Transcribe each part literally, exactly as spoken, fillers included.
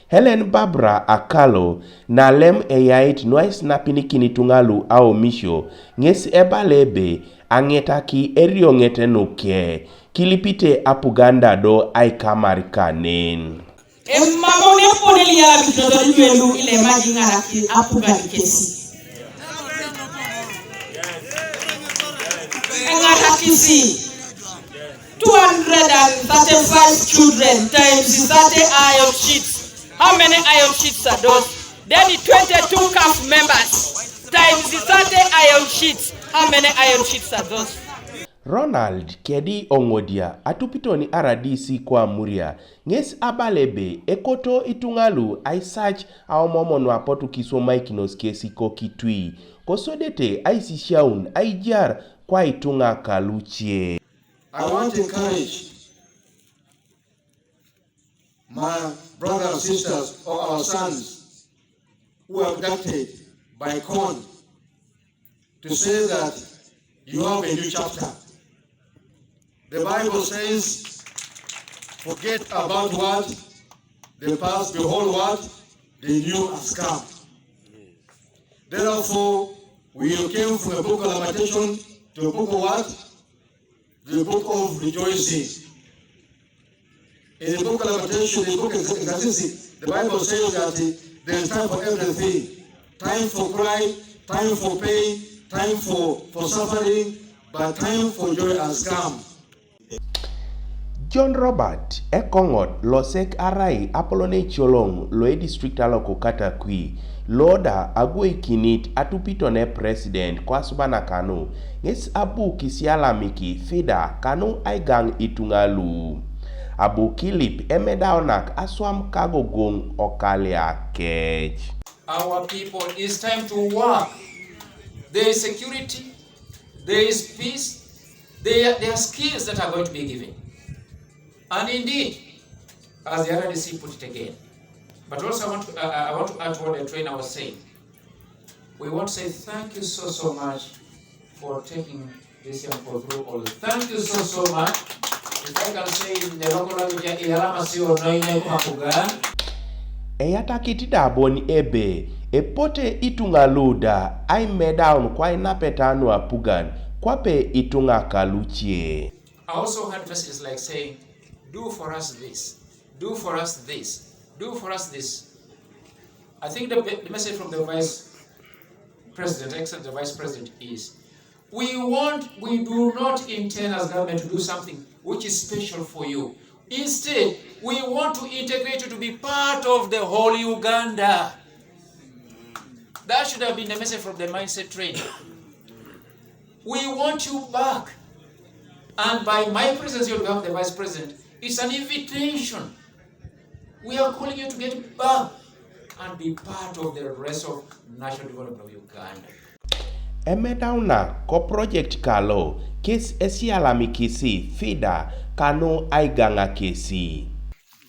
Helen Barbara Akalo, nalem eyait nu aisinapinikin ituŋa lu aomisio, ŋes ebala ebe aŋetaki erioŋet nuke, kilipite apugan da do aikamar kanen. Emamon epone liyalamikinotor luelu ilemaji iŋaraki apugan kesi. Eŋarakisi two hundred and thirty-five children times thirty iron sheets. How many iron sheets are those? Then twenty-two CAF members times thirty iron sheets. How many iron sheets are those? Ronald Kedi Oŋodia, atupitoni R D C ko Amuria, ŋes abala ebe ekoto ituŋa lu aisac aomomon apotu kiswomaikinos kesi kokitui, kosodete aisisiaun aijar kwa ituŋa kaluce. I want to encourage my brothers and sisters or our sons who were abducted by con to say that you have a new chapter. The Bible says, "Forget about what the past, behold what the new has come." Therefore, we came from a book of lamentation to a book of what? The book of rejoicing. In the book of Lamentation, the book of Ecclesiastes, the Bible says that uh, there is time for everything. Time for cry, time for pain, time for, for suffering, but time for joy has come. John Robert Ekoŋot losek arai apolon ecoloŋ lo edistrict aloko Katakwi, loda agwoikinit atupito ne president ko asubanak kanu, ŋes abu kisialamiki FIDA kanu aigaŋ ituŋa lu. Abu kilip emedaunak aswam kagogoŋ okalia kec. Our people, it's time to work. There is security, there is peace, there, there are skills that are going to be given. And indeed, as the R D C put it again, but also I want to, I, I want to add to what the trainer was saying. We want to say thank you so, so much for taking this young people through all this. Thank you so, so much. If I can say in the local language, iyalama sio noine kumakugan. Eyatakit da bon ebe epote ituŋa lu da aimedaun kwainapeta nu apugan kwape ituŋa kaluce. I also had messages like saying, "Do for us this, do for us this, do for us this." I think the, the message from the vice president, excellent the vice president, is we want, we do not intend as government to do something which is special for you. Instead, we want to integrate you to be part of the whole Uganda. That should have been the message from the mindset training. We want you back. And by my presence here on behalf of the vice president, it's an invitation. We are calling you to get back and be part of the rest of national development of Uganda. Emedauna ko project kalo kes esialamikisi FIDA kanu aigaŋa kesi.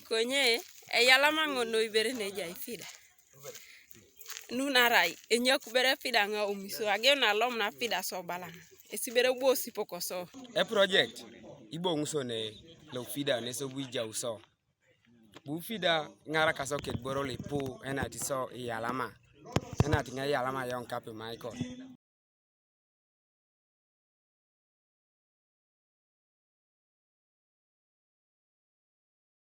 Konye eyalama ŋono ibere neja FIDA. Nun arai enyakubere FIDA ŋa omiso ageun alom na FIDA so balaŋ esibere bo sipokoso. E project iboŋuso ne lo FIDA nesobu ijauso. Bu FIDA ŋarakaso kek boro lipu enati so iyalama. Enati ŋa iyalama yoŋ kape Michael.